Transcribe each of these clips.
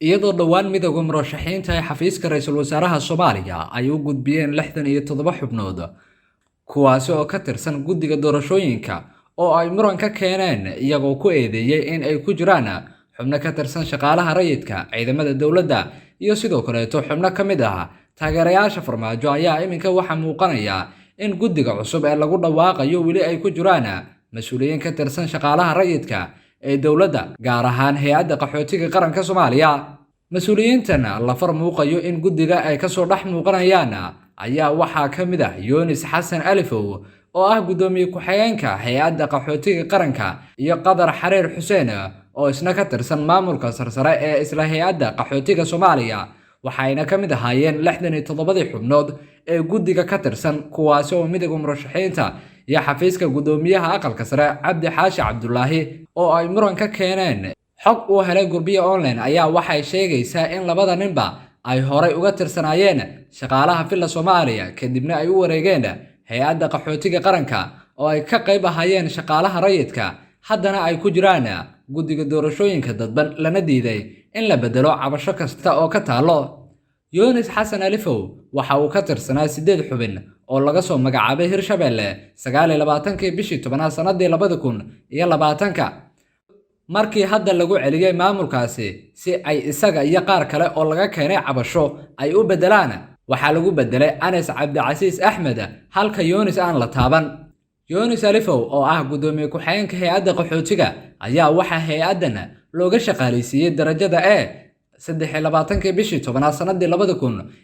Iyadoo dhowaan midowda murashaxiinta ee xafiiska ra'iisul wasaaraha Soomaaliya ay u gudbiyeen 67 xubnood, kuwaasi oo ka tirsan guddiga doorashooyinka oo ay muran ka keeneen, iyagoo ku eedeeyey in ay ku jiraan xubno ka tirsan shaqaalaha rayidka, ciidamada dowladda iyo sidoo kaleeto xubno ka mid ah taageerayaasha Farmaajo, ayaa iminka waxaa muuqanaya in guddiga cusub ee lagu dhawaaqayo weli ay ku jiraan mas-uuliyiin ka tirsan shaqaalaha rayidka ee dowladda, gaar ahaan hay-adda qaxootiga qaranka Soomaaliya. Mas-uuliyiintan la far muuqayo in guddiga ay kasoo dhex muuqanayaan ayaa waxaa ka mid ah Yunis Xasan Alifow oo ah guddoomiye ku-xigeenka hay-adda qaxootiga qaranka, iyo Qadar Xariir Xuseen oo isna ka tirsan maamulka sarsare ee isla hay-adda qaxootiga Soomaaliya. Waxayna ka mid ahaayeen 67-dii xubnood ee guddiga ka tirsan, kuwaasi oo midowda murashaxiinta iyo xafiiska guddoomiyaha aqalka sare Cabdi Xaashi Cabdulaahi oo ay muran ka keeneen. Xog uu helay Gurbiya Online ayaa waxay sheegaysaa in labada ninba ay horay uga tirsanaayeen shaqaalaha Villa Soomaaliya, kadibna ay u wareegeen hay-adda qaxootiga qaranka oo ay ka qayb ahaayeen shaqaalaha rayidka, haddana ay ku jiraan guddiga doorashooyinka dadban, lana diiday in la bedelo cabasho kasta oo ka taalo. Yunis Xasan Alifow waxa uu ka tirsanaa 8 xubin oo laga soo magacaabay Hirshabelle 29-kii bishii 10aad sanadii 2020-ka, markii hadda lagu celiyey maamulkaasi si ay isaga iyo qaar kale oo laga keenay cabasho ay u beddelaan. Waxaa lagu beddelay Anas Cabdicasiis Axmed, halka Yunis aan la taaban. Yunis Alifow oo ah guddoomiye ku-xigeenka hay-adda qaxootiga ayaa waxaa hay-addan looga shaqaalaysiiyey darajada E 23-kii bishii 10aad sanadii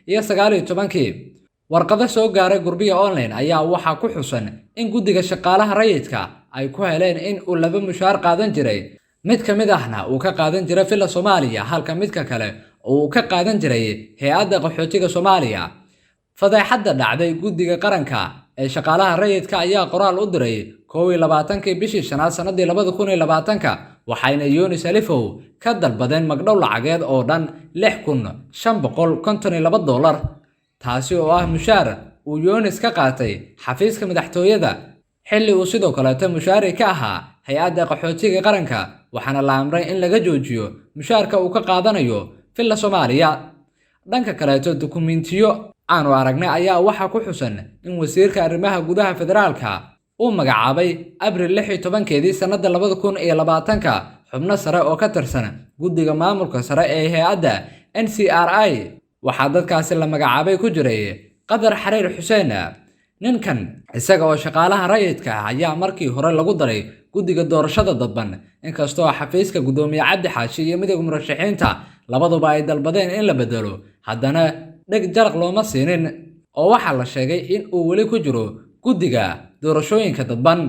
2019-kii. Warqado soo gaaray Gurbiya Online ayaa waxaa ku xusan in guddiga shaqaalaha rayidka ay ku heleen in uu laba mushaar qaadan jiray, mid ka mid ahna uu ka qaadan jiray Villa Soomaaliya, halka midka kale uu ka qaadan jiray hay-adda qaxootiga Soomaaliya. Fadeexadda dhacday, guddiga qaranka ee shaqaalaha rayidka ayaa qoraal u diray 21-kii bishii 5aad sanadii 2020-ka, waxayna Yunis Alifow ka dalbadeen magdhow lacageed oo dhan $6,552, taasi oo ah mushaar uu Yunis ka qaatay xafiiska madaxtooyada xilli uu sidoo kaleeto mushaari ka ahaa hay-adda qaxootiga qaranka, waxaana la amray in laga joojiyo mushaarka uu ka qaadanayo Villa Soomaaliya. Dhanka kaleeto, dukumentiyo aanu aragnay ayaa waxaa ku xusan in wasiirka arrimaha gudaha federaalka uu magacaabay Abril 16-keedii sanadda 2020-ka xubno sare oo ka tirsan guddiga maamulka sare ee hay-adda NCRI. Waxaa dadkaasi la magacaabay ku jiray Qadar Xariir Xuseen. Ninkan isaga oo shaqaalaha rayidka ah ayaa markii hore lagu daray guddiga doorashada dadban, inkastoo xafiiska guddoomiye Cabdi Xaashi iyo midowda murashaxiinta labaduba ay dalbadeen in la bedelo, haddana dheg jaraq looma siinin oo waxaa la sheegay in uu weli ku jiro guddiga doorashooyinka dadban.